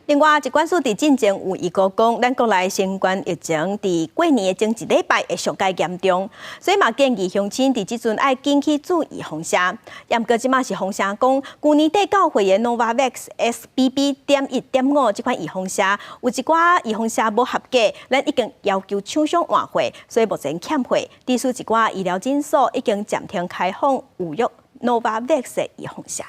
另外，疾管署佇進前有預估講，咱國內新冠疫情佇過年的前一禮拜會上蓋嚴重，所以嘛建議鄉親佇這陣愛緊去注預防射。毋過這馬是風聲講，舊年底到貨的 Novavax XBB.1.5這款預防射，有一寡預防射無合格，咱已經要求廠商換貨，所以目前欠貨。致使一寡醫療診所已經暫停開放預約 Novavax 的預防射。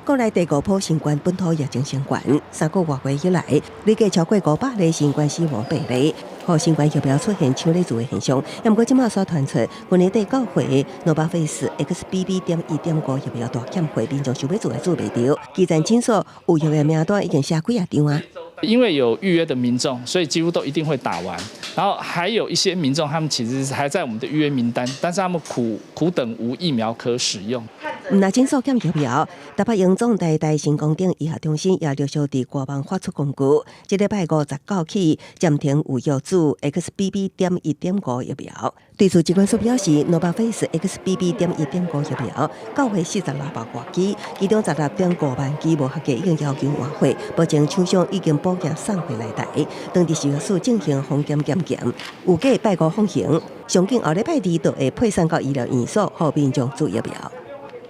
國內第五波新冠本土疫情升懸，3個外月以來，累計超過500例新冠死亡病例，予新冠疫苗出現搶咧注的現象。毋過這馬煞傳出，舊年底到貨的諾巴費斯 XBB.1.5疫苗大欠貨，民眾想欲注也注袂著。基層診所預約的名單已經寫幾仔張啊。因為有預約的民眾，所以幾乎都一定會打完。然後還有一些民眾，他們其實還在我們的預約名單，但是他們苦苦等無疫苗可使用。毋但診所欠疫苗，台北榮總台大成功頂醫學中心也陸續佇官網發出公告，這禮拜五19起暫停預約注 XBB.1.5疫苗。對此，疾管署表示，諾巴費斯 XBB.1.5疫苗到貨46萬外劑，其中16.5萬劑無合格，已經要求換貨，目前廠商已經補件送回來台，當地食藥署進行風險檢驗，預計拜五放行，上緊後禮拜二就會配送到醫療院所，予民眾注疫苗。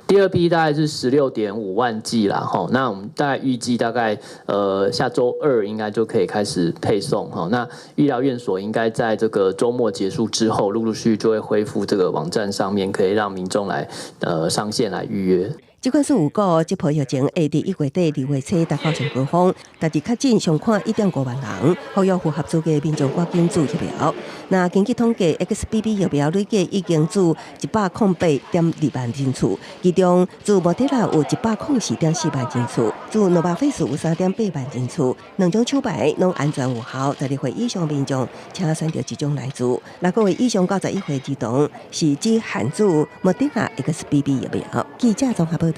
第二批大概是16.5萬劑啦，吼，那我們大概預計大概下週二應該就可以開始配送，吼，那醫療院所應該在這個週末結束之後，陸陸續續就會恢復這個網站上面可以讓民眾來上線來預約。疾管署有講，這波疫情會佇1月底、2月初達到上高峰，但是確診上看1.5萬人，呼籲符合資格民眾趕緊注疫苗。那根據統計，XBB 疫苗累計已經注108.2萬人次，其中注莫德納有104.4萬人次，注諾巴費斯有3.8萬人次。兩種廠牌攏安全有效，12歲以上民眾請選擇這種來注。6個月以上到11歲兒童是只限注莫德納 XBB 疫苗。記者綜合報道。